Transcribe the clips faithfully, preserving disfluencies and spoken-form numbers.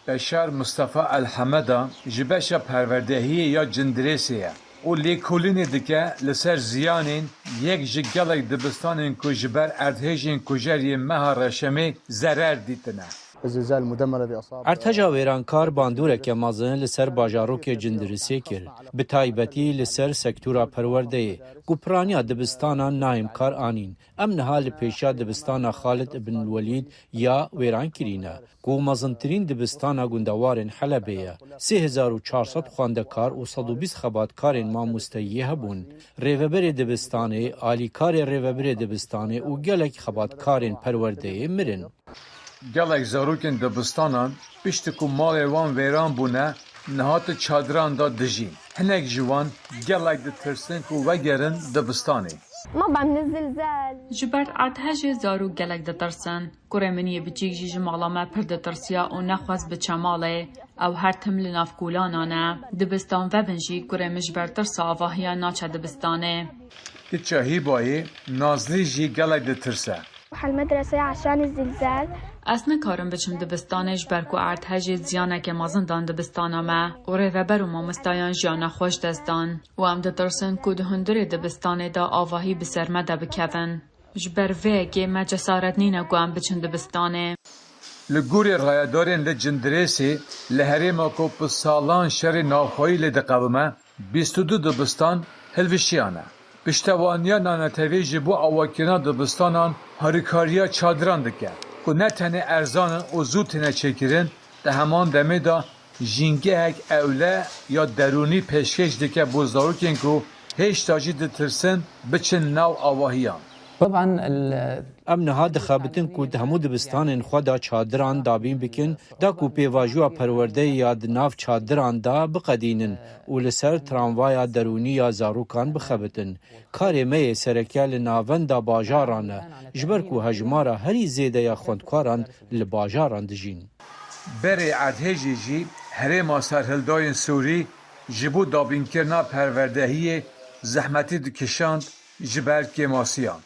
Beşar Mustafa El Hemeda ji beşa perwerdehiyê ya Cindirêsê ye û lêkolînê dike li ser ziyanên yek ji gelek dibistanên ku ji ber erdhêjên kujer yên meha Reşemê zerer dîtine. الزلزال المدمر الذي أصاب Erdheja wêrankar bandoreke mezin li ser bajarokê Cindirisê kir, bi taybetî li ser sektora perwerdeyê, ku piraniya dibistanan nahêmkar anîn. Em niha li pêşiya dibistana Xalid ibn Welîd ya wêrankirî ne, ku mezintirîn dibistana gundewarên Helebê ye. Sê hezar û çar sed xwendekar û sed û bîst xebatkarên mamosteyiyê hebûn. Rêveberê dibistanê, alîkarê rêveberê dibistanê û gelek xebatkarên perwerdeyê mirin. Gelek zarokên dibistanan piştî ku malê wan wêran bûne, niha di çadiran de dijîn. Hinek ji wan gelek ditirsin ku vegerin dibistanê. ما بأمن الزلزال. Ji ber erdhejê zarok gelek ditirsin. Kurê min yê biçîk jî ji mala me pir ditirsiya û nexwest biçe malê. Ew her tim li nav kolanan e. Dibistan vebin jî kurê min ji ber tirsa avahiya naçe dibistanê. Kiça Hîbayê Nazlî jî gelek ditirse. أروح المدرسة عشان الزلزال. Ez nikarim biçim dibistanê ji ber ku erdhejê ziyaneke mezin dan dibistana me û rêveber û mamostayan jiyana xwe ji dest dan û em ditirsin ku di hundirê dibistanê de avahî bi ser me de bikevin. Ji ber vê yekê me cesaret nîne ku em biçin dibistanê. Li gorî rayedarên li Cindirêsê, li herêma ku bi salan şerê navxweyî lê diqewime, bîst û du dibistan hilvişiyane. Piştevaniya nanetewî ji bo awakirina dibistanan harîkariya çadiran dike, ku ne tenê erzan in û zû têne çêkirin, di heman demê de jîngehek ewle ya derûnî pêşkêş dike bo zarokên ku hêşta jî ditirsin biçin nav avahiyan. Em niha dixebitin ku di hemû dibistanên xwe de çadiran dabîn bikin, da ku pêvajoya perwerdeyê ya di nav çadiran de biqedînin û li ser tramvaya derûnî ya zarokan bixebitin. Karê me yê sereke li navenda bajaran e, ji ber ku hejmara herî zêde ya xwendkaran li bajaran dijîn. Berê erdhêjê jî herêma serhildayên Sûrî ji bo dabînkirina perwerdehiyê zehmetî dikişand ji ber kêmasiyan.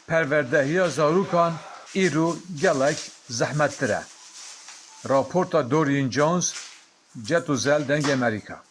Perwerdehiya zarokan îro gelek zehmettir e. Raporta Dorian Jones, Cetuzel, Dengê Amerîka.